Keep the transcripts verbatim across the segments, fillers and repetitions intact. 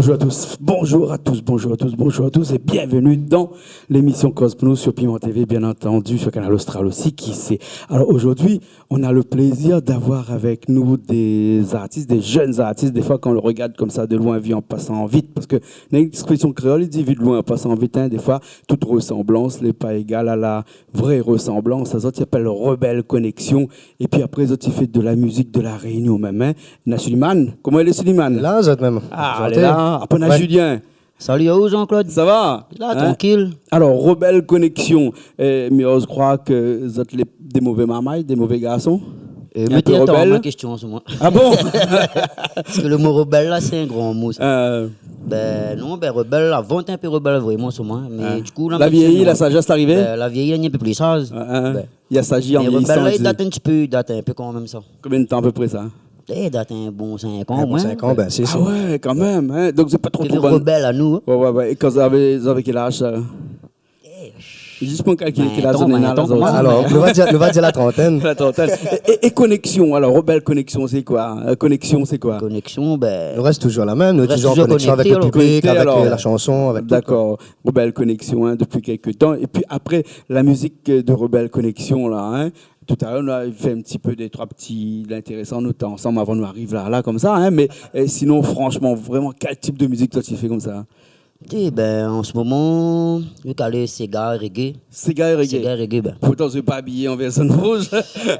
Bonjour à tous, bonjour à tous, bonjour à tous, bonjour à tous et bienvenue dans l'émission Koz pou nou sur Piment T V, bien entendu, sur Kanal Austral aussi, qui sait. Alors aujourd'hui, on a le plaisir d'avoir avec nous des artistes, des jeunes artistes. Des fois, kan ou rogard konmsa de loin, vi an pasan vit, parske néna in ékspresion kréol i di vi de loin an pasan vit, hein, des fois, tout resanblans lé pa égal à la vraie ressemblance. Sa zot i apèl Rebelle Connection. Épi apré, zot i fé de la mizik de La Rénion mèm, hein. Na Suliman. Koman i lé, Suliman ? La, zot mèm. Ah, Enchanté. Lé la. Apré, na Julien. Salut à vous, Jean-Claude. Sa va ? La, trankil. Alor, Rebelle Connection, euh, mi oz kroir ke zot lé dé mové marmay, dé mové garson. Euh, in pé rebèl. Mé atann, ma késtion, sé moin. Ah bon ? Parske le mo rebèl la, sé in gran mo, sa. Euh. Ben non, ben rebèl, avan té in pé rebèl vréman, sé moin. Mé du kou, la, la vièyi, la sajès la arivé ? Ben, la vièyi, la ni in pé pli saz. Hein, hein. Ben. Li la sazi an vièyisan, rebèl la, li dat in ti pé, li dat in pé kan mèm, sa. Konbien de tan a pé pré, sa ? Eh, dat in bon sink an, ouais. Sink an, ben, si, si. Ah ouais, kan mèm, hein. Donk sé pa tro, tro bann rebèl anou, hein. Ouais, ouais, ouais. É kan zot lavé, zot lavé kèl az, sa ? Eh, zis pou kalkilé kèl az, vin tan, vin tan, la zot. Alor, nou va dir, nou va dir la trantèn. La trantèn. É, é, é Connection, alor, Rebelle Connection, sé koi ? Euh, Connection, sé koi ? Connection, ben, nou rès toujour la mèm, nou rès toujour an konéksion avèk le piblik, avèk, euh, la shanson, avèk tout, koi. D'accord. Rebelle Connection, hein, depuis quelque temps. Épi apré, la mizik, euh, de Rebelle Connection, la, hein, talèr, nou la fé in ti pé dé troi ti, lintérésan, nou té ansanm avan nou ariv la, la, konmsa, hein, mé, euh, sinon, fransman, vréman, kèl tip de mizik zot i fé konmsa ? Eh ben, an se moman, nou lé séga, reggae. Séga é reggae. Séga é reggae, ben. Pourtan, zot lé pa abiyé an vèr zone rouj.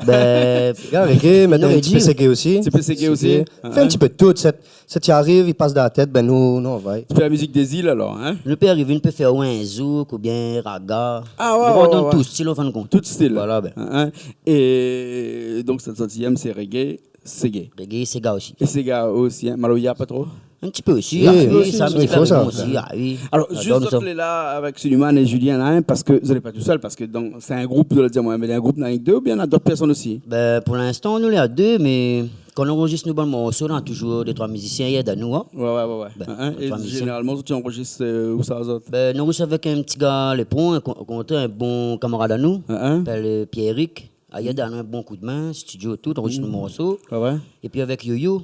Ben, séga, reggae, mé in ti pé seggae osi. Ti pé seggae osi. Seggae. Fé in ti pé de tout, sèt Sat i ariv, i pas dan la tèt, ben nou, nou anvoy. Ti pé la mizik dé zil alor, hein ? Nou pé arivé, nou pé fé in zouk oubien raga. Ah ouais, ouais, ouais. Nou donn tout stil, an fin de kont. Tout stil. Voilà, ben. Hein, hein. É donk, sèt, sèt i èm, sé reggae, seggae. Reggae, séga osi. É séga osi, hein ? Maloya, pa tro ? In ti pé osi, ah oui, sa, i fo sa. Ah oui. Alor, zis zot lé la avèk Suliman é Julien la, hein, parske zot lé pa tousèl, parske donk, sé in group, zot la di amoin, mé in group, na rienk dé oubien na dot pèrsone osi ? Ben, pou linstan, nou lé a dé, mé Kan nou anrozis nout bann morso, na toujour dé troi mizisien i èd anou, hein. Ouais, ouais, ouais, ouais. Ben, hein, dé troi mizisien. É zénéralman, zot i anrozis, euh, ousa, zot ? Ben, nou anrozis avèk in ti gars, Lépon, in kon-, kontré, in bon kamarad anou, hein, apèl, euh, Pierrick. Ah, i èd anou in bon koudmin, studio, tout, anrozis nout morso. Ah ouais. Épi avèk Yoyo.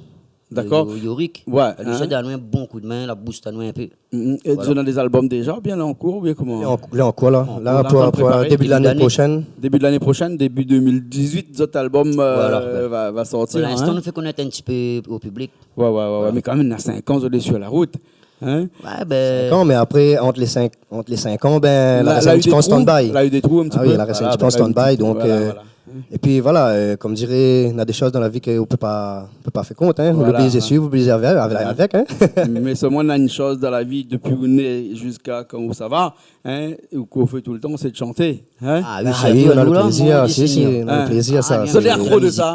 D'accord. Yoyo, Yorick. Ouais, hein. Li osi i èd anou in bon koudmin, la boost anou in pé. Mm, mm. É zot néna dé album déza, oubien lé an kour, oubien koman ? Lé an, lé an kour, la. An kour, la, pou, pou début de lané proshèn. Début de lané proshèn, début deux mille dix-huit, zot album, euh, voilà, ben, va, va sortir, hein. Pou linstan, nou fé konèt in ti pé o piblik. Ouais, ouais, ouais, ouais. Voilà. Mé kan mèm, na sink an, zot lé sur la rout, hein. Ouais, ben. Sink an, mé apré, ant lé sink, ant lé sink an, ben, la, la rézon, la u dé trou, stand-by. La u dé trou in ti pé. Ah oui, la rézon, voilà, ben, la u dé trou, voilà, voilà. Épi voilà, euh, konm diré, na dé shoz dan la vi ke ou pé pa, ou pé pa fé kont, hein. Voilà. Ou lé oblizé suiv, ou lé oblizé avèk, avèk, hein. Mé sèlman, na in shoz dan la vi, dopi ou né ziska kan ou sava, hein, é ou, k'ou fé toultan, sé de shanté, hein. Ah oui, sirtou nou, la, mon Dieu Seigneur. Ah oui, nou na le plézir, si, si, nou na le plézir, sa. Zot lé akro de sa ?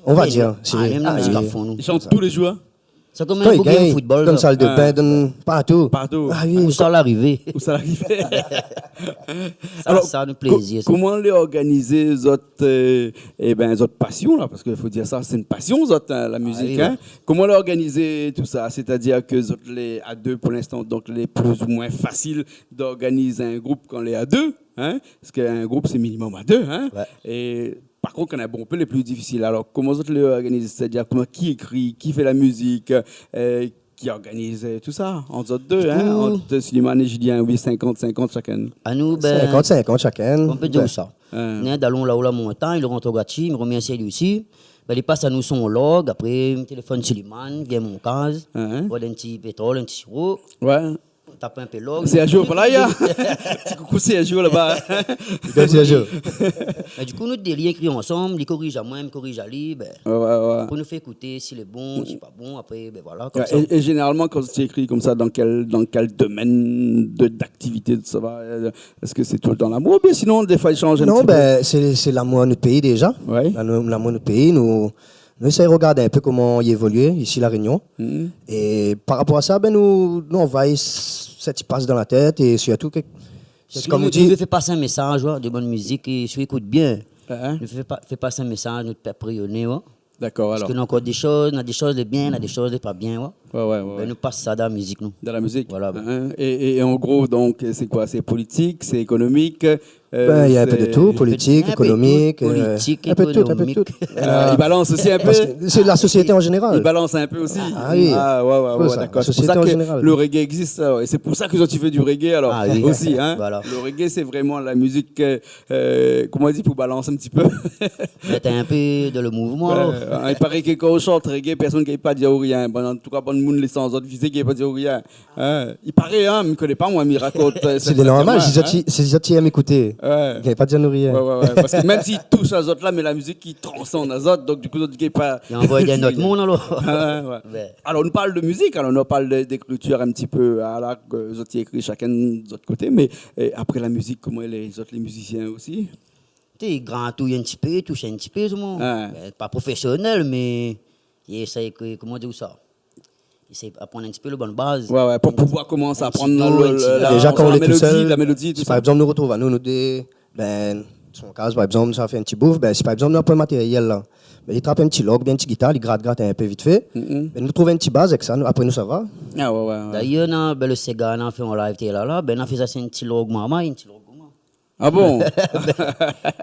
On va dire, si. Ah, mèm la, nou, ziska fon, nou. I shant tou lé zour, hein ? Sé konm in boug i yèm football, sa. Kan i gingn, dan sal de bin, dan, partou. Partou. Ah oui. Ousa lé arivé. Ousa lé arivé. Sa, alor, sa, nout plézir, sa. Koman lé organizé, zot, euh, é ben, zot pasion, la, parske fo dir sa, sé in pasion, zot, hein, la mizik, hein. Ah oui, ouais. Koman lé organizé tousa ? Sétadir ke zot lé a dé pou linstan, donk lé plis ou moin fasil d'organiz in group kan lé a dé, hein ? Parske in group, sé minimum a dé, hein ? Ouais. É Par kont, kan néna bonpé, lé pli difisil. Alor, koman zot lé organizé ? Sétadir, koman, ki ékri, ki fé la mizik, euh, ki organiz, euh, tousa, ant zot dé, hein, ant Suliman é Julien, oui, sinkant sinkant shakinn. Anou, ben, sinkant sinkant shakinn. Koman nou pé dir sa ? Hein. Néna in dalon laò la montagn, Laurent Togati, mi romèrsi ali osi. Ben, li pas anou son log, apré, mi téléfone Suliman, vien mon kaz, vwala in ti pétrol, in ti siro. Ouais. Tap in pé log. Sergio, pa la, ya. Ti koukou Sergio laba. Bèl Sergio. Mé du kou, nou dé li ékri ansanm, li koriz amoin, mi koriz ali, ben, ouais, ouais, ouais, pou nou fé ékouté, si lé bon, si pa bon, apré, ben voilà, konmsa. Ouais, é, é zénéralman, kan ou ékri konmsa, dan kèl, dan kèl domèn de, d'aktivité, sa va, euh, èske sé toultan lamour, oubien sinon, défoi, i shanj in ti pé ? Non, ben, sé, sé lamour nout péi déza. Ouais. Lamour, lamour nout péi, nou, Nou éséy rogard in pé koman i évolué isi La Rényon. Mhm. É par rapor a sa, ben, nou, nou anvoy s-, sak i pas dan la tèt é sirtou ke, sirtou, konm nou di, nou vé fé pas in mésaz, ouais, de bone mizik, é si ou ékout bien, nou fé pa-, fé pas in mésaz, nout pèp rényoné, ouais. Dakor, alor. Parske na ankor dé shoz, na dé shoz lé bien, na dé shoz lé pa bien, ouais. Ouais, ouais, ouais, ouais. Bin, nou pas sa dan la mizik, nou. Dan la mizik. Voilà, bin. Hein, hein. É, é, é an gro, donk, sé koi ? Sé politik, sé ékonomik, euh, bin, néna in pé de tout, sé politik, ékonomik, euh, in pé de tout, in pé de tout. Politik, ékonomik. Euh, i balans osi in pé. Parske sé la sosiété an zénéral. I balans in pé osi. Ah oui. Ah, ouais, ouais, ouais, dakor. Sé pou sa ke le reggae i égzis, sa, ouais. Sé pou sa ke zot i fé du reggae, alor, osi, hein. Ah oui. Voilà. Le reggae, sé vréman la mizik, euh, euh, koman i di, pou balans in ti pé. Mèt in pé dan le mouvman, alor. Ouais, hein, i paré ke kan ou shant reggae, pèrsone i gingn pa dir aou rien. Bon, an tou ka, bann moun lé san zot vizé, i gingn pa dir aou rien. Hein, i paré, hein, mi koné pa, moin, mi rakont, euh, sé normal, sé zot i, sé zot i èm ékouté. Ouais. I gingn pa dir anou rien. Ouais, ouais, ouais, parske mèm si i toush azot la, mé la mizik i transann azot, donk du kou, zot i gingn pa. I anvoy dan in ot monn, alor. Ouais, ouais. Ouais. Alor, nou parl de mizik, alor, nou parl de, d'ékritir in ti pé, a la, ke zot i ékri shakinn de zot koté, mé, euh, apré la mizik, koman i lé, zot lé mizisien osi ? Té, i grantouy in ti pé, i toush in ti pé, solman. Ouais. Bin, pa profésionèl, mé i éséy ke, koman dir sa ? I éséy aprann in ti pé le bann baz. Ouais, ouais, pou pouvoir komans aprann le, le, la, la mélodi, la mélodi, tout sa. In ti do, in ti do. Déza, kan ou lé tousèl, si par égzanp nou artrouv anou, nou dé, bin, son kaz, par égzanp, sa fé in ti bouf, bin, si par égzanp nou na poin matérièl la, bin, li trap in ti log, bien in ti gitar, li grat, grat in pé vit fé. Mhm. Bin, nou trouv in ti baz avèk sa, nou, apré nou sava. Ah ouais, ouais, ouais. Dayèr, na, bin, le séga, na fé an live, té la, la, bin, na fé sa, sé in ti log marmay, in ti log marmay. Ah bon ?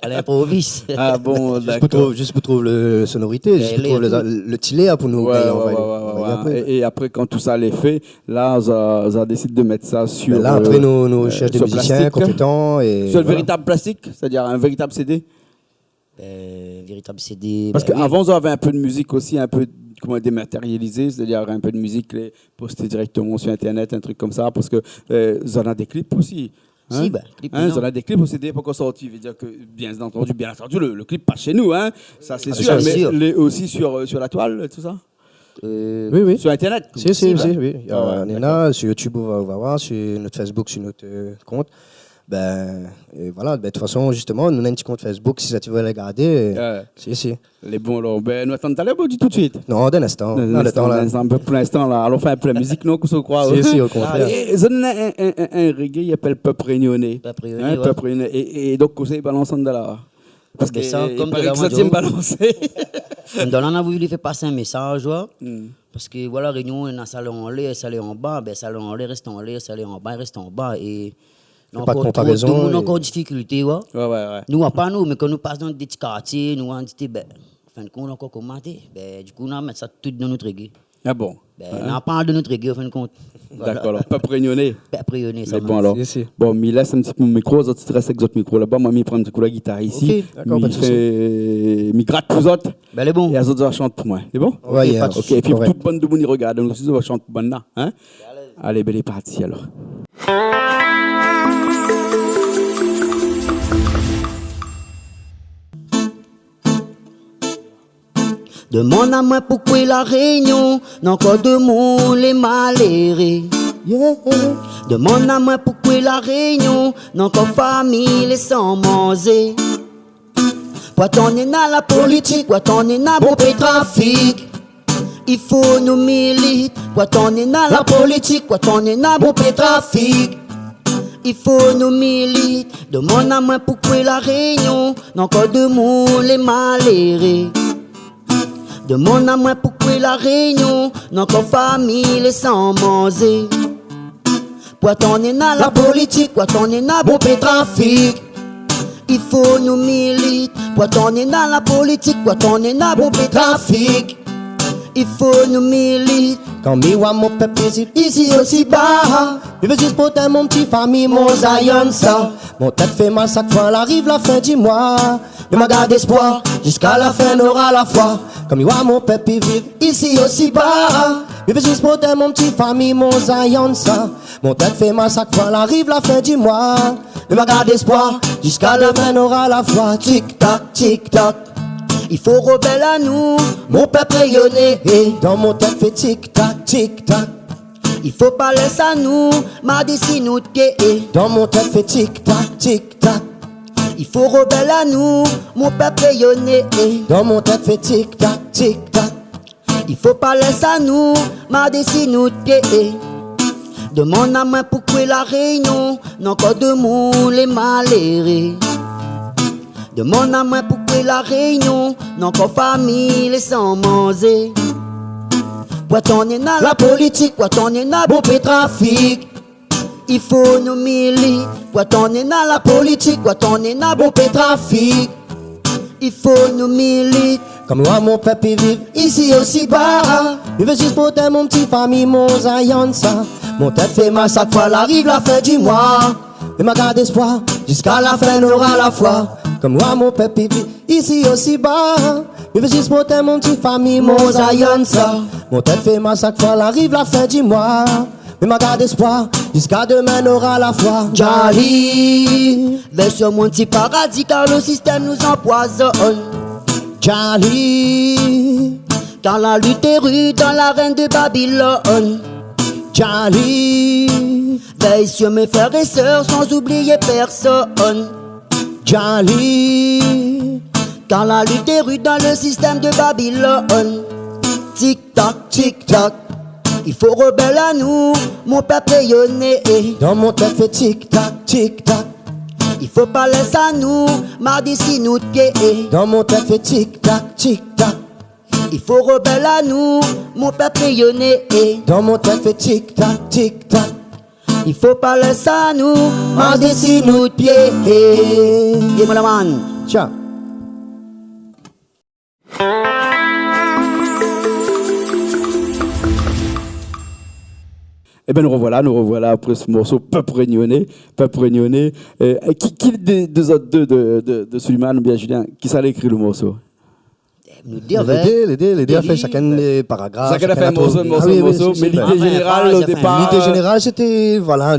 À l'improviste. Ah bon, dakor. Zis pou trouv, zis pou trouv le sonorité, zis pou trouv le, le ti lèr pou nou gingn anvoy, anvoy apré. Ouais, ouais, ouais, ouais. É, é apré, kan tout sa lé fé, la, zot, zot i désid de mèt sa sur, bin la, apré, euh, nou, nou shèrsh dé mizisien konpétan é voilà. Sur le véritab plastik, sétadir in véritab CD ? Euh, véritab CD, bin oui. Parske avan, zot lavé in pé de mizik osi, in pé, koman, dématérializé, sétadir in pé de mizik lé posté dirèkteman sur Internet, in trik konmsa, parske, euh, zot na dé klip osi. Hein ? Si, bin, klip, non. Hein, zot na dé klip osi, dé pankor sorti, vé dir ke, bien antandi, bien antandi, le, le klip i pas shé nou, hein, sa sé sir, mé lé osi sur, euh, sur la toile, tout sa ? Euh, oui, oui. Sur Internet ? Si, si, si, oui. Ah ouais, néna, dakor. Sur YouTube, ou va, ou va voir, sur nout Facebook, sur nout, euh, kont. Bin, é voilà, bin, de tout fason, zistoman, nou na in ti kont Facebook, si zot i vé alé gardé, euh, si, si. Lé bon, alor. Bin, nou atann talèr, ou di tout suit ? Non, dan in instan. Dan in instan, dan in instan, pou linstan, la, alon fé in pé la mizik, non, kosa ou kroi ? Si, si, o kontrèr. É, é, zot na in, in, in, in reggae, i apèl Pèp Rényoné. Pèp Rényoné, ouais. Hein, Pèp Rényoné. É, é donk, kosa i balans andan la ? Bin, sa, konm i paré ke zot i èm balansé. Konm dan la, nou la voulu fé pas in mésaz, ouais. Hmm. Parske, voilà, Rényon, na sa lé anlèr, sa lé anba, bin, sa lé anlèr i rès anlèr, sa lé anba i rès anba, é pa de konparézon, tout demoun na ankor difikilté, ouais. Ouais, ouais, ouais. Nou, apa nou, mé kan nou pas dan dé ti kartié, nou, nou di, bin, an fin de kont, ankor komansé. Bin, du kou, nou la mèt sa tout dan nout reggae. Ah bon ? Bin, nou la parl de nout reggae, an fin de kont. Voilà. Dakor, alor, Pèp Rényoné. Pèp Rényoné, sa mèm. Lé bon, alor. Si, si. Bon, mi lès in ti pé mon mikro, zot i rès avèk zot mikro laba, moin, mi pran in ti kou la gitar isi. Ok, dakor, pa de sousi. Mi fé, mi grat pou zot. Bin, lé bon. É azot, zot va shant pou moin. Lé bon ? Ouais, yeah. Ok, pa de sousi. Ok, épi tout bann demoun i rogard anou osi, zot va shant pou banna, hein ? Alé, bin, lé parti, alor. Demann amoin poukoué La Rényon, na ankor demoun lé maléré. Yeah. Demann amoin poukoué La Rényon, na ankor fami lé san manzé. Pou atann néna la politik, pou atann néna bonpé trafik. I fo nou milit, pou atann néna la politik, pou atann néna bonpé trafik. I fo nou milit, demann amoin poukoué La Rényon, na ankor demoun lé maléré. Demann amoin poukoué La Rényon, na ankor fami lé san manzé. Pou atann néna la politik, pou atann néna bonpé trafik. I fo nou milit, pou atann néna la politik, pou atann néna bonpé trafik. I fo nou milit. Kan mi oi mon pèp pézib isi osi ba, mi vé zis protèz mon ti fami, mon Zion sa. Mon tèt fé mal shak foi i ariv la fin di moi. Mi ma gard éspoi ziska la fin, nora la foi. Kan mi oi mon pèp i viv isi osi ba, mi vé zis protèz mon ti fami, mon Zion sa. Mon tèt fé mal shak foi i ariv la fin di moi. Mi ma gard éspoi ziska la fin, nora la foi. Tik tak, tik tak. I fo robèl anou, mon pèp rényoné. Dan mon tèt fé tik tak, tik tak. I fo pa lès anou mardé si nout pié. Dan mon tèt fé tik tak, tik tak. I fo robèl anou, mon pèp rényoné. Dan mon tèt fé tik tak, tik tak. I fo pa lès anou mardé si nout pié. Demann amoin poukoué La Rényon, na ankor demoun lé maléré. Demann amoin poukoué La Rényon, na ankor fami lé san manzé. Pou atann néna la politik, pou atann néna bonpé trafik. I fo nou milit, pou atann néna la politik, pou atann néna bonpé trafik. I fo nou milit. Kom loi mon pèp i viv isi osi ba. Mi vé zis protèz mon ti fami, mon Zayansa. Mon tèt fé mal sak foi la ariv la fin di moi. Mé ma gard éspoi, ziska la fin nora la foi. Kom loi mon pèp i viv isi osi ba. Mi vé zis protèz mon ti fami, mon Zayansa. Mon tèt fé mal sak foi la ariv la fin di moi. Mé ma gard éspoi, ziska domin nora la foi. Djali, vèy sir mon ti paradi, kar le sistèm nou anpoizone. Djali, kar la lit lé rud dan larèn de Babilone. Djali, vèy sir mé frèr é sèr san oublié pèrsone. Djali, kar la lit lé rud dan le sistèm de Babilone. Tik tak, tik tak, i fo rebèl anou, mon pèp rényoné. Dan mon tèt fé tik tak, tik tak. I fo pa lès anou, marsh dési nout pié. Dan mon tèt fé tik tak, tik tak. I fo rebèl anou, mon pèp rényoné. Dan mon tèt fé tik tak, tik tak. I fo pa lès anou, marsh dési nout pié. Yé, mon amour. Tcha. Ében, nou revoilà, nou revoilà apré se morso Pèp Rényoné, Pèp Rényoné. Euh, ki, ki dé, dé zot dé, de, de, de Suleiman oubien Julien, kisa la ékri le morso ? Nou dé, lé dé, lé dé, lé dé la fé shakinn dé paragraf, shakinn la trouv in morso, in morso, mé lid zénéral o dépar, lid zénéral, sété, voilà,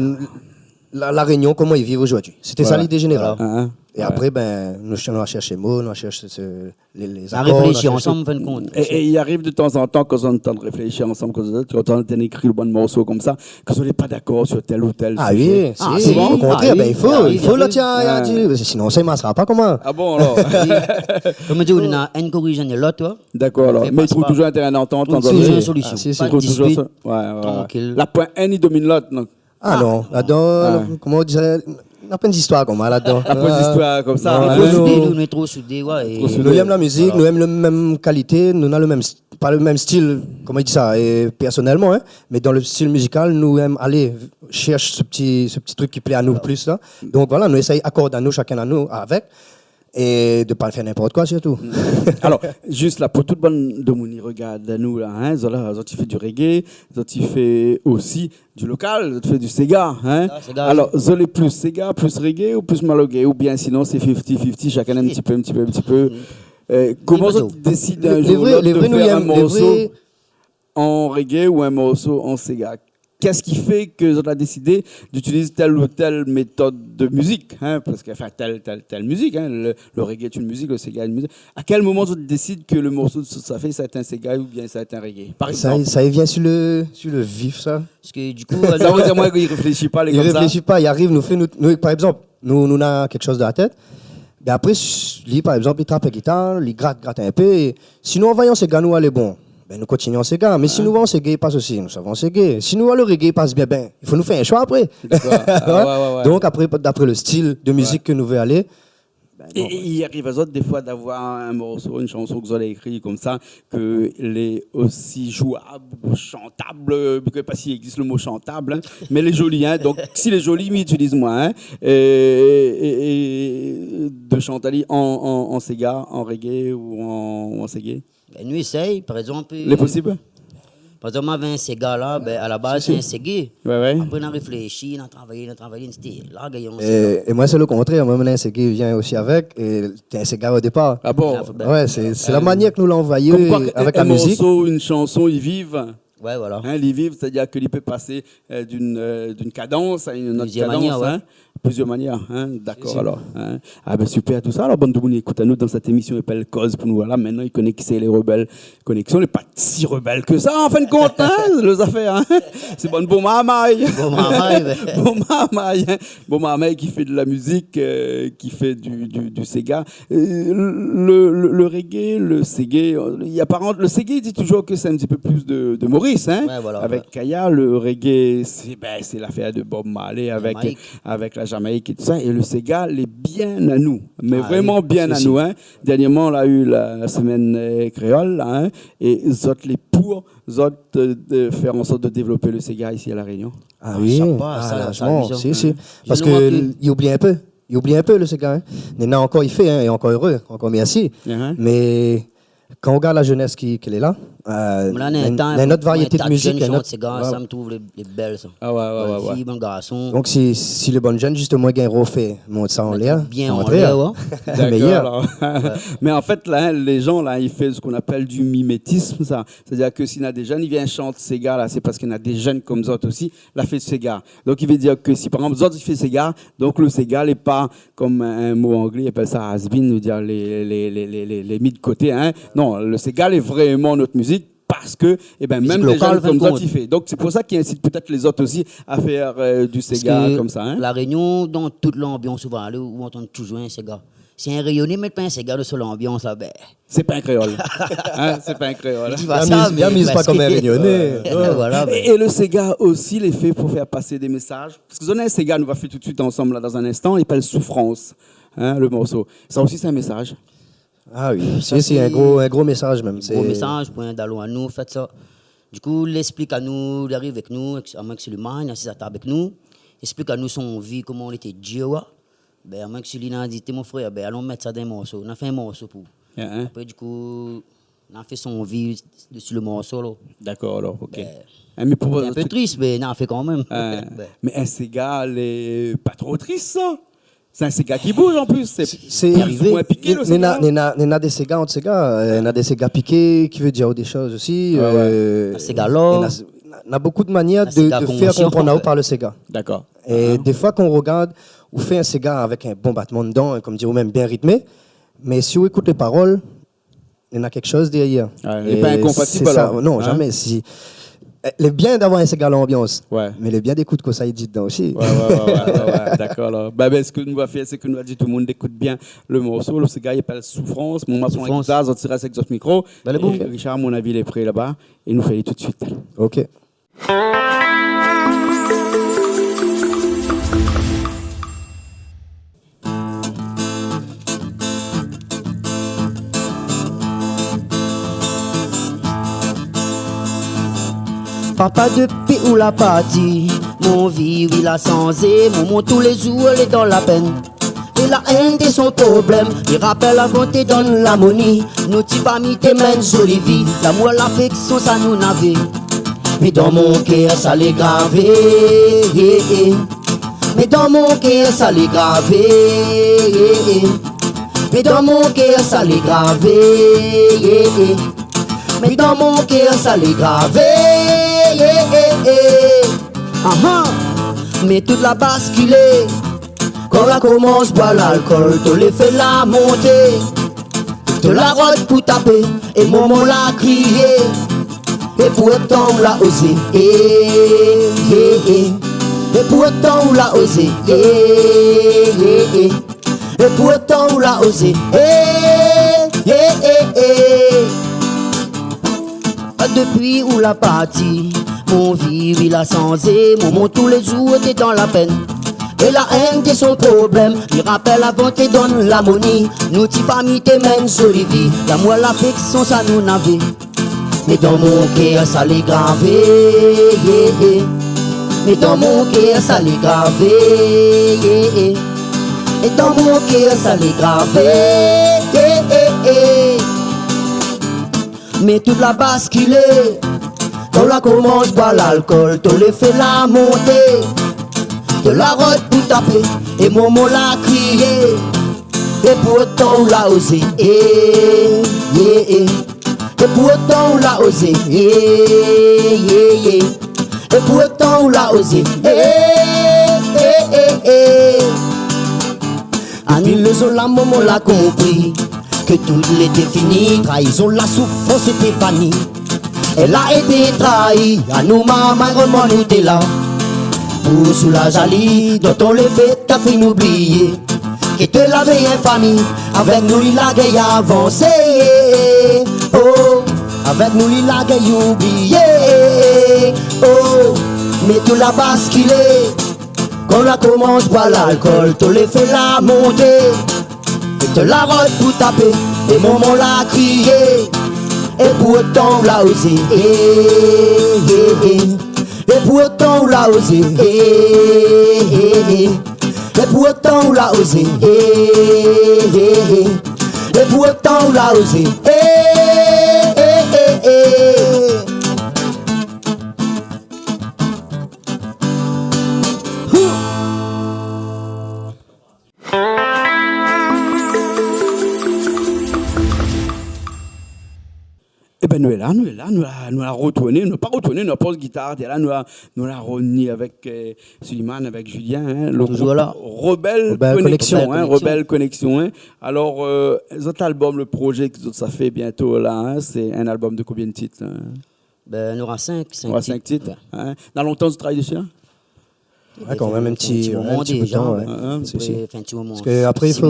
La, La Rényon, koman i viv zordi. Sété sa lid zénéral. Voilà. É apré, bin, nou, nou la shèrsh mo, nou la shèrsh se, lé, lé zakor, nou la réfléshi ansanm, an fin de kont. É, é i ariv de tanzantan, kan nou antann réfléshi ansanm, kan nou antann ékri le bann morso konmsa, ke zot lé pa dakor sur tèl ou tèl sizé. Ah oui, si, o kontrèr, bin, i fo, i fo la, tiens, sinon sa i marshra pa, koman ? Ah bon, alor ? Kom i di, néna inn i korij in lot, koi. Dakor, alor. Mé i trouv touzour in térin d'antant, i trouv touzour in solision. Ah, si, si. Pa de dispit, trankil. La poin inn i domine lot, donk. Ah non, ladan, koman i di sa, na pwin zistoir konmsa ladan. Na pwin zistoir konmsa, non, non. Nou lé tro soudé, nou lé tro soudé, ouais. Nou yèm la mizik, nou yèm le mèm kalité, nou na le mèm st-, pa le mèm stil, koman i di sa, é pèrsonèlman, in, mé dan le stil mizikal, nou yèm alé shèrsh se ti, se ti truk ki plé anou plis la. Donk voilà, nou éséy akord anou, shakinn anou, avèk. É de pa fé ninport koi, sirtou. Alor, zis la, pou tout bann demoun i regard anou la, in, zot la, zot i fé du reggae, zot i fé osi du lokal, zot i fé du séga, in. Ah, séga, oui. Alor, zot lé plis séga, plis reggae ou plis malogae, oubien sinon sé fifty fifty, shakinn in ti pé, in ti pé, in ti pé. Euh, koman zot i désid in zour ou lot de fé in morso an reggae ou in morso an séga ? Qu'est-ce qui fait que zot la désidé d'utiliz tèl ou tèl métod de mizik, in, parske, anfin, tèl, tèl, tèl mizik, in, le, le reggae est une musique, le séga est une musique. A kèl moman zot i désid ke le morso zot sa fé, sa va èt in séga oubien sa va èt in reggae, par égzanp ? Sa, sa i vien sur le, sur le vif, sa. Parske du kou, sa, alor, ou di amoin, i réfléshi pa, lé konmsa. I réfléshi pa, i ariv, nou fé, nou, nou, par égzanp, nou, nou na kékshoz dan la tèt. Bin apré, s-, li, par égzanp, li trap la gitar, li grat, grat in pé. É si nou anvoy an séga, nou alé bon. Bin, nou kontinié an séga. Mé si nou voi an séga i pas osi, nou sava an séga. Si nou voi le reggae i pas bien, bin, i fo nou fé in shoi apré. Dakor. Ah, ouais, ouais, ouais. Donk apré, d'apré le stil de mizik ke nou vé alé, bin, é, non, é i ariv azot défoi d'avoir in morso, in shanson ke zot la ékri konmsa, ke lé osi zouab, shantab, mi koné pa si i égzis le mo shantab, in, mé lé zoli, in. Donk, si lé zoli, mi itiliz moin, in. É, é, é de shant ali an, an, an séga, an reggae ou an, ou an séga. Bin, nou éséy, par égzanp, lé posib ? Par égzanp, moin lavé in séga la, bin, a la baz, sé in séga. Ouais, ouais. Apré, nou la réfléshi, nou la travay, nou la travay, nou la di, la, gayar, é, é moin, sé le kontrèr. Moin, mon séga i vien osi avèk, é té in séga o dépar. Ah bon ? Ouais, sé, sé la manièr ke nou la anvoyé avèk la mizik. Konm koi in morso, in shanson, i viv. Ouais, voilà. In, li viv, sétadir ke li pé pasé, euh, d'une, euh, d'une cadence à une autre cadence, in. Plizièr manièr, ouais. Plizièr manièr, in, dakor, alor, in. Ah bin, super, tousa. Alor, bann demoun i ékout anou dan sèt émision i apèl Koz pou nou, voilà, mintnan i koné kisa i lé Rebelle Connection, lé pa si rebèl ke sa, an fin de kont, in, lé zafèr, in. Sé bann bon marmay. Bon marmay, ouais. Bon marmay, in. Bon marmay ki fé de la mizik, euh, ki fé du, du, du séga. Euh, le, le, le reggae, le séga, euh, i aparant, le séga i di touzour ke sé in ti pé plis de, de Maurice, in. Ouais, voilà, ouais. Avèk Kaya, le reggae, sé, bin, sé lafèr de Bob Marley avèk, Jamaïque, avèk la Jamaïque é tousa. É le séga lé bien anou. Mé vréman bien anou, in. Ah oui, si, si. Dernièrman, nou la u la, la semèn, euh, kréol, la, in. É zot lé pou zot, euh, de faire en sorte de développer le séga ici à La Réunion ? Ah oui, ah, largement, si, si. Parce que i oubli un peu. I oubli un peu le séga, hein. Néna ankor i fé, hein, é ankor éré, ankor mèrsi. Mé kan ou rogard la jeunesse ki, ki lé la, euh, néna in ot variété de musique, néna in ot, séga, sa, mi trouv lé, lé bèl, sa. Ah ouais, ouais, ouais. Bann fiy, bann garson. Donc si, si lé bann jeunes, justement, i gingn rofé mont sa anlèr, bien anlèr, ouais. D'accord, alors. Mé en fait, là, hein, les gens, là, ils font ce qu'on appelle du mimétisme, ça. C'est-à-dire que si néna des jeunes i vien shant séga, la, sé parske néna des jeunes konm zot osi la fé séga. Donc, i vé dir ke si, par égzanp, zot i fé séga, donc le séga lé pa, konm in mo anglé i apèl sa has-been, ou dir lé, lé, lé mis de côté, hein. Non, le séga lé vréman nout mizik parske, eh ben, mèm des jeunes konm zot i fé. Musique locale, en fin de compte. Donc, c'est pour ça qu'il incite peut-être les autres aussi à faire, euh, du séga konmsa, hein. Parske La Réunion, dan tout lanbians ou va alé, ou antann toujour in séga. Si in Rényoné i mèt pa in séga dan son lanbians, la, ben, sé pa in kréol. Hein, sé pa in kréol. Mi di pa sa, mé mi miz pa konm in Rényoné. Ouais. Voilà, mé é, é le séga osi lé fé pou fé pasé dé mésaz. Parske zot néna in séga, nou va fé tout de suite ansanm, la, dan in instan, i apèl Souffrance, hein, le morso. Sa osi, sé in mésaz. Ah oui, si, si, in gro, in gro mésaz mèm. Gro mésaz pou in dalon anou, an fèt, sa. Du kou, li ésplik anou, li ariv avèk nou, amwin ke sé li, li asiz atab avèk nou. Li ésplik anou son vi, koman li té dir, ouais. Ben, amwin ke sé li, na di, té mon frèr, ben, alon mèt sa dan in morso. Na fé in morso pou. Apré, du kou, na fé son vi dési le morso, la. D'accord, alors, ok. Ben, mé pou, in pé tris, mé na fé kan mèm. Mé in séga lé pa tro tris, sa. Sé in séga ki bouz an plis. Sé, sé, i ariv pou inpiké le séga. Néna, néna, néna dé séga, ant séga, euh, néna dé séga piké, ki vé dir dé shoz osi, euh, séga lor. Néna, néna bonpé de manièr de, de fé konprann aou par le séga. D'accord. É défoi, kan ou rogard, ou fé in séga avèk in bon batman dedan, konm di, ou mèm bien ritmé, mé si ou ékout lé parol, néna kékshoz dèryèr. Ouais, lé pa inkonpatib, alor. Non, zamé. Si, euh, lé bien d'avoir in séga lanbians, mé lé bien d'ékout kosa i di dedan osi. Ouais, ouais, ouais, d'accord, alor. Bah, ben, sak nou va fé, sé ke nou va di tout le moun d'ékout bien le morso. Le séga i apèl Souffrance. Mon mason la gitar, zot i rès avèk zot mikro. Allez, bon. É Richard, mon avi, lé pré laba. É nou fé tout de suite. Ok. Papa, dopi ou la parti, mon vi, oui, la sanzé. Momon, tou lé zour, lé dan la pèn. É la èn té son problèm, li rapèl avan té dan larmoni. Nou ti fami té mèn zoli vi, lamour, laféksion, sa nou navé. Mé dan mon kèr sa lé gravé, yeah, yeah. Mé dan mon kèr sa lé gravé, yeah, yeah. Mé dan mon kèr sa lé gravé, yeah, yeah. Mé dan mon kèr sa lé gravé, yeah, yeah, yeah. Ah, ah. Mé tout la baskilé. Kan la komans boir lalkol, tolé fé la monté. Tolé la rod pou tapé, é momon la kriyé. É pourtan ou la ozé, é, é, é. É pourtan ou la ozé, é, é, é. É pourtan ou la ozé, é, é, é, é. Dopi ou la parti, mon vi, oui, la sanzé. Momon, tou lé zour té dan la pèn. É la èn té son problèm, li rapèl avan té dan larmoni. Nou ti fami té mèn zoli vi, lamour, laféksion, sa nou navé. Mé dan mon kèr sa lé gravé, yeah, yeah. Mé dan mon kèr sa lé gravé, yeah, yeah. É dan mon kèr sa lé gravé, yeah, yeah, yeah. Mé tout la baskilé. Kan la komans boir lalkol, tolé fé la monté. Tolé la rod pou tapé, é momon la kriyé. É pourtan ou la ozé, é, é, é. É pourtan ou la ozé, é, é, é. É pourtan ou la ozé, é, é, é, é. Dopi le zour la, momon la konpri ke tout lété fini, trayizon, la soufrans té fini. Èl la été trayi, anou momon, momon nou té la pou soulaz ali, dan tolé fé ta fine oubliyé ke té lavé in fami, avèk nou li la gingn avansé. Oh, avèk nou li la gingn oubliyé. Oh, mé tout la baskilé. Kan la komans boir lalkol, tolé fé la monté. É tolé la rod pou tapé, é momon la kriyé. É pourtan ou la ozé, é, é, é. É pourtan ou la ozé, é, é, é. É pourtan ou la ozé, é, é, é. É pourtan ou la ozé, é, é, é, é. Ében, nou lé la, nou lé la, nou la, nou la rotourné, nou la pa rotourné, nou la poz gitar, té la, nou la, nou la rovni avèk, euh, Suleiman, avèk Julien, hein, le groupe Rebelle Connexion, hein, Rebelle Connexion. Toujours là. Rebelle Connexion, hein. Alors, euh, zot album, le projet ke zot sa fé bientôt la, hein, sé in album de konbien de tit, hein ? Ben, nou nora sink, sink tit. Ouais, sink tit, hein. Na lontan zot i travay dési, la ? Ouais, kan mèm, in ti, in ti moman déza, ouais. Hein, hein. Si, si. Parske apré, i fo,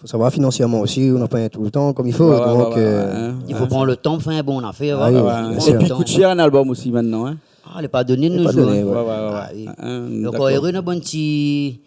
fo savoir finansièrman osi, ou na pa tout le tan konm i fo. Ouais, ouais, ouais, ouais, hein. Donk, euh, i fo pran le tan pou fé in bon afèr, ouais. Ah oui, bien sûr. Épi i kout shèr in album osi mintnan, hein. Ah, lé pa doné de nos jours, hein. Lé pa doné, ouais. Ouais, ouais, ouais. Ah oui. Hein, d'accord. Donk, éré, na bann ti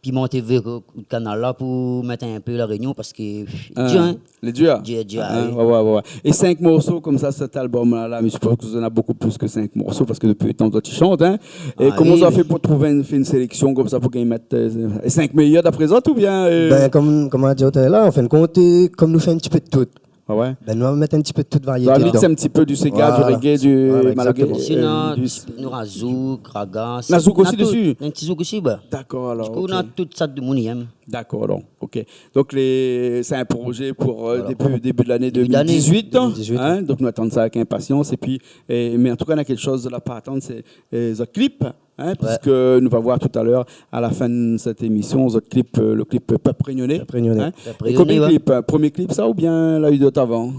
Piment TV, euh, kanal la pou mèt in pé La Rényon parske, hein, dir, hein. Lé dir. Dir, dir, ah oui. Ouais, ouais, ouais, ouais. É sink morso konmsa, sèt album la, la, mé mi sipoz ke zot néna bonpé plis ke sink morso parske dopi le tan zot i shant, hein. É koman zot la fé pou trouv in, fé in séléksion konmsa pou gingn mèt, euh, lé sink méyèr d'apré zot oubien, euh ? Ben, konm, konm nou la di talèr la, an fin de kont, euh, konm nou fé in ti pé de tout. Ah ouais ? Ben, nou va mèt in ti pé de tout variété dedan. Voilà. Mix in ti pé du séga, du reggae, du malaga, euh, du... Voilà, exactement. Sinon, nou nora zouk, raga, na zouk osi dési ? Na tout, in ti zouk osi, ben. D'accord, alors, ok. Du coup, nou na tout sa demoun i èm. D'accord, donc, ok. Donk, lé, sé in projé pou, euh, début, début de l'année deux mille dix-huit, hein. Début d'année. Deux mille dix-huit, ouais. Donk, nou atann sa avèk inpasians. Épi, é, mé an tou ka, na kékshoz la pa atann, sé, euh, zot clip, hein, puiske nou va voir talèr, a la fin de sèt émision, zot clip, euh, le clip Pèp Rényoné, hein. Pèp Rényoné, ouais. É konbien clip, euh, promié clip sa oubien la u d'ot avan ?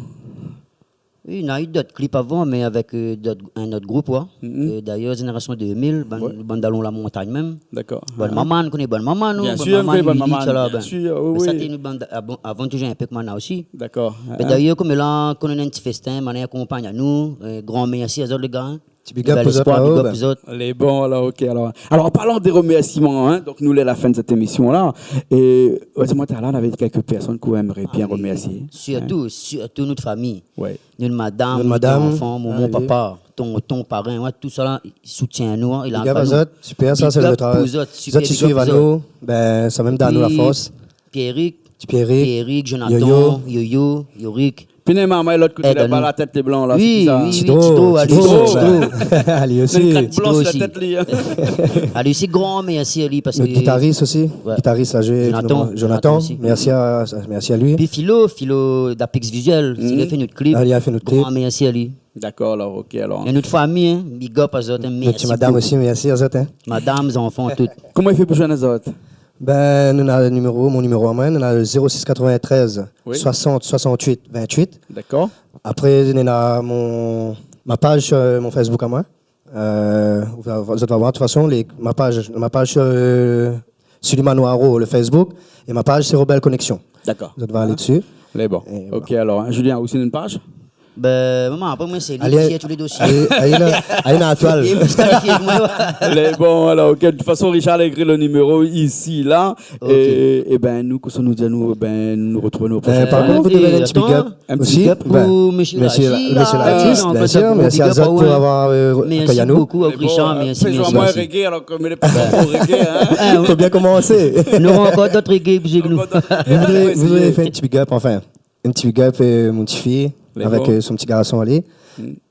Oui, na u d'ot clip avan, mé avèk, euh, d'ot, in ot group, ouais. Mhm. Euh, d'ayèr, Génération deux mille, bann, bann dalon La Montagne mèm. D'accord. Bann maman, ou koné bann maman, non ? Bien sûr, nou koné bann maman, bien sûr, oui, oui. Mé sa té nou bann, avan, avan té zoué in pé èk Mana osi. D'accord. Mé d'ayèr, konm la, konm nou néna in ti fèstin, Mana i akonpagn anou, euh, gran mèrsi azot, lé gars, hein. Ti big up pou zot, big up pou zot. Lé bon, alor, ok, alor. Alor, an parlan de remèrsiman, hein, donk nou lé a la fin de sèt émision la, é, ouais, di amoin, talèr, navé kèk pèrsone k'ou émré bien remèrsié, hein. Ah oui. Sirtou, sirtou nout fami. Ouais. Nout madam, nout zanfan, momon, papa, tonton, parin, ouais, tout sa la, i soutien anou, hein, i la... Big up azot, super, sa sé le travay. Big up pou zot, super big up pou zot. Zot i suiv anou, ben, sa mèm i donn anou la fors. Épi Pierrick, Ti Pierrick, Pierrick, Jonathan, Yoyo. Yoyo, Yorick. Pi néna in marmay lot koté laba, la tèt lé blan la, sé kisa ? Oui, oui, Tidro, Tidro, Tidro, ali osi, ben, ali osi. Néna in krak blan si la tèt, li, hein. Ali osi, gran mèrsi ali parske... Nout gitaris osi, ouais, gitaris la zoué, Jonathan, Jonathan, Jonathan osi. Mèrsi a, mèrsi a li. Pi Philo, Philo d'Apex Visuel, sé li la fé nout clip. Ah, li la fé nout clip. Gran mèrsi ali. D'accord, alor, ok, alor. É nout fami, hein, big up azot, hein, mèrsi bokou. Nout ti madam osi, mèrsi azot, hein. Madam, zanfan, tout. Koman i fé pou zoinn azot ? Ben, nou néna niméro, mon niméro amoin, nou néna le zéro six quatre-vingt-treize soixante soixante-huit vingt-huit. D'accord. Apré, nou néna mon, ma paz, euh, mon Facebook amoin. Euh, ou va, zot va voir, de tout fason, lé, ma paz, ma paz, euh, Suleiman Noiro, le Facebook, é ma paz, sé Rebelle Connexion. D'accord. Zot va alé dési. Lé bon. É voilà. Ok, alor, hein, Julien, ou osi néna in paz ? Ben, momon, apré moin, sé li ki gèr tout lé dosié. Alé, alé, alé, la, alé, la toil. Li lé pli kalifyé ke moin, ouais. Lé bon, alor, ok. De tout fason, Richard la ékri le niméro isi, la. Ok. É, é ben, nou, kosa nou di anou, ben, nou artrouv anou o proshin foi. Ben, par kont, ou dé in ti big up osi. In ti big up pou mésyé lartis, bien sûr, mèrsi azot pou avoir, euh, akoyé anou. Mèrsi bokou, Richard, mèrsi, mèrsi. Fé amoin in reggae, alor ke mi lé pa tro reggae, hein. Fo bien komansé. Nou nora ankor d'ot reggae pou zoué avèk nou. Ankor d'ot reggae, ouais. Voudré, voudré fé in ti big up, anfin. In ti big up, euh, mon ti fi, avèk, euh, son ti garson, ali.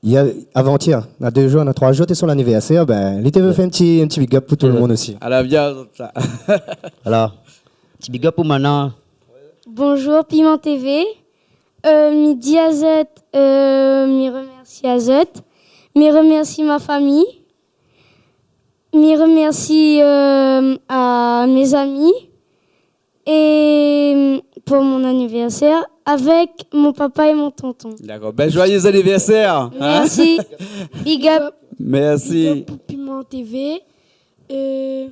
Yèr, avan-yèr, na dé zour, na troi zour, té son anivèrsèr, ben, li té vé fé in ti, in ti big up pou tout le moun osi. Ala bien sa. Voilà. Ti big up pou Mana. Bonjour Piment TV. Euh, mi di azot, euh, mi remèrsi azot. Mi remèrsi ma fami. Mi remèrsi, euh, a mé zami. É pou mon anivèrsèr avèk mon papa é mon tonton. D'accord. Ben, joyeux anniversaire, hein ? Mèrsi. Big up. Mèrsi. Big up pou Piment TV. Euh,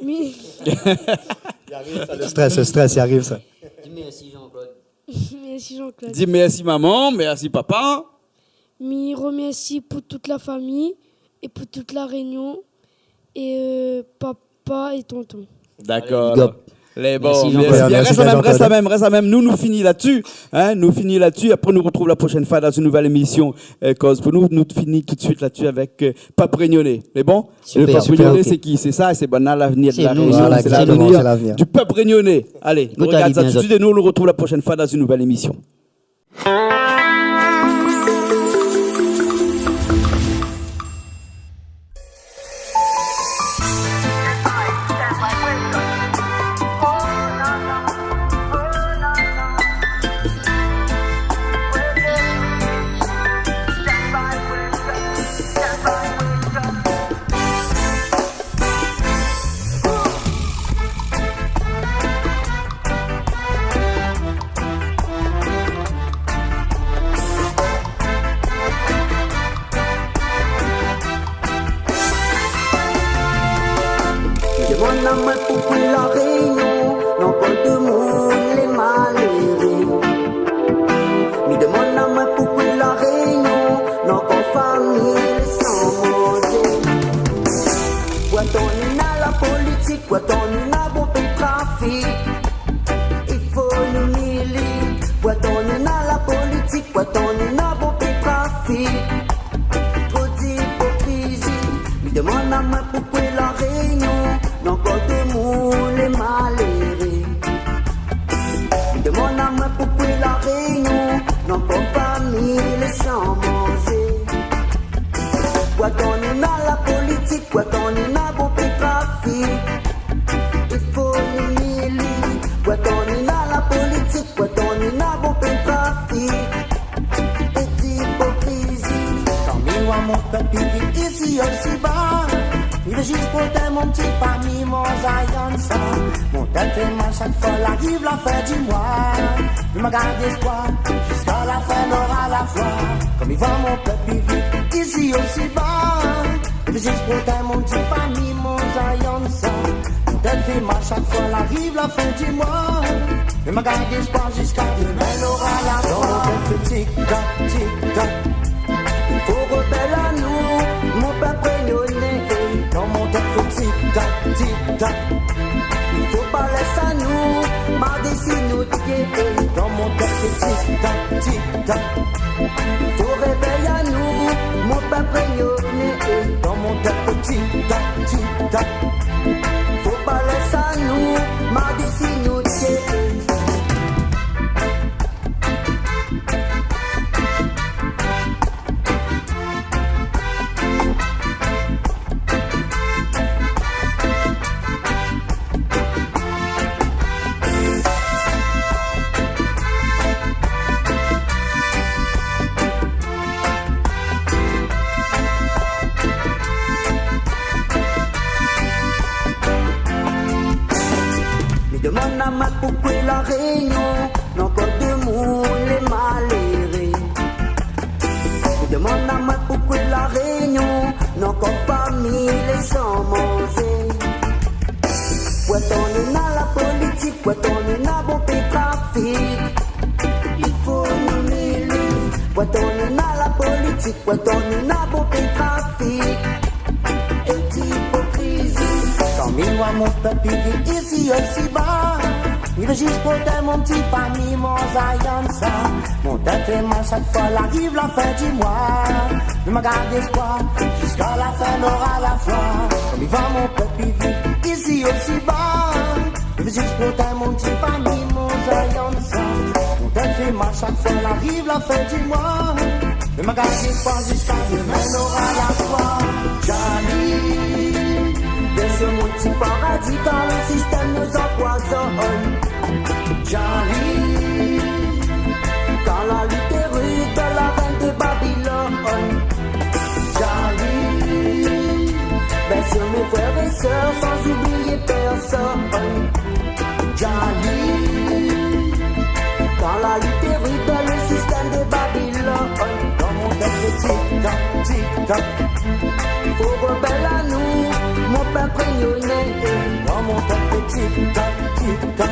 mi- I ariv sa, le strès, le strès, i ariv sa. Di mèrsi Jean-Claude. Mèrsi Jean-Claude. Di mèrsi momon, mèrsi papa. Mi remèrsi pou tout la fami é pou tout La Rényon é, euh, papa é tonton. D'accord. Alé, big up. Lé bon, mèrsi Jean-Claude. Mèrsi. Mèrsi bien, Jean-Claude. Rès la mèm, rès la mèm. Nou, nou fini la-dsi, in, nou fini la-dsi. Apré, nou artrouv la proshèn foi dan in nouvèl émisyon, euh, Koz pou nou. Nou fini tout suit la-dsi avèk, euh, Pèp Rényoné. Lé bon ? Super. Le Pèp Rényoné, sé ki ? Sé sa, sé bann-la, lavnir de la Rényon, sé lavnir du Pèp Rényoné. Sé nou, sé lavnir. Alé, nou rogard sa tout suit é nou, nou artrouv la proshèn foi dan in nouvèl émisyon. Demann amoin poukoué La Rényon, na ankor demoun lé maléré. Mi demann amoin poukoué La Rényon, na ankor fami lé san manzé. Pourtan néna la politik, pourtan néna bonpé trafik. I fo nou mili. Pourtan néna la politik, pourtan néna bonpé trafik. Tro d'ipokrizi. Mi demann amoin poukoué La Rényon, na ankor demoun lé maléré. Mi demann amoin poukoué La Rényon, na ankor fami lé san manzé. Pourtan néna la politik, pourtan néna bonpé trafik. I fo nou mili. Pourtan néna la politik, pourtan néna bonpé trafik. É d'ipokrizi. Kan mi oi mon pèp i viv isi osi ba, mi vé zis protèz mon ti fami, mon Zion sa. Mon tèt fé mal shak foi la ariv la fin di moi. Mi gard léspoir, ziska la fin nora la foi. Kan mi oi mon pèp i viv isi osi ba, mi vé zis protèz mon ti fami, mon Zion sa. Mon tèt fé mal shak foi la ariv la fin di moi. Mi gard léspoir ziska demin nora la foi. Donk mon tèt fé tik-tak, tik-tak. I fo rebèl anou, mon pèp rényoné. Donk mon tèt fé tik-tak, tik-tak. I fo pa lès anou mard isi nout pié. Donk mon tèt fé tik-tak, tik-tak. I fo révèy anou, mon pèp rényoné. Donk mon tèt fé tik-tak, tik-tak. I fo pa lès anou mard isi nout pié. Mi demann amoin poukoué La Rényon, na ankor demoun lé maléré. Mi demann amoin poukoué La Rényon, na ankor fami lé san manzé. Pourtan néna la politik, pourtan néna bonpé trafik. I fo nou mili. Pourtan néna la politik, pourtan néna bonpé trafik. É d'ipokrizi. Kan mi oi mon pèp i viv isi osi ba, mi vé zis protèz mon ti fami, mon Zion sa. Mon tèt fé mal shak foi la ariv la fin di moi. Mi gard léspoir, ziska la fin nora la foi. Kan mi oi mon pèp i viv isi osi ba, mi vé zis protèz mon ti fami, mon Zion sa. Mon tèt fé mal shak foi la ariv la fin di moi. Mi gard léspoir ziska demin nora la foi. Djali, vien si mon ti paradi, kan le sistèm nou anpoizone. Djali, kan la lit é rud, la rèn de Babilone. Djali, vien si mon frèr é sèr, san oublié pèrsone. Djali, kan la lit é rud, le sistèm de Babilone. Donk mon tèt fé tik-tak, tik-tak. I fo rebèl anou, mon pèp rényoné. Donk mon tèt fé tik-tak, tik-tak.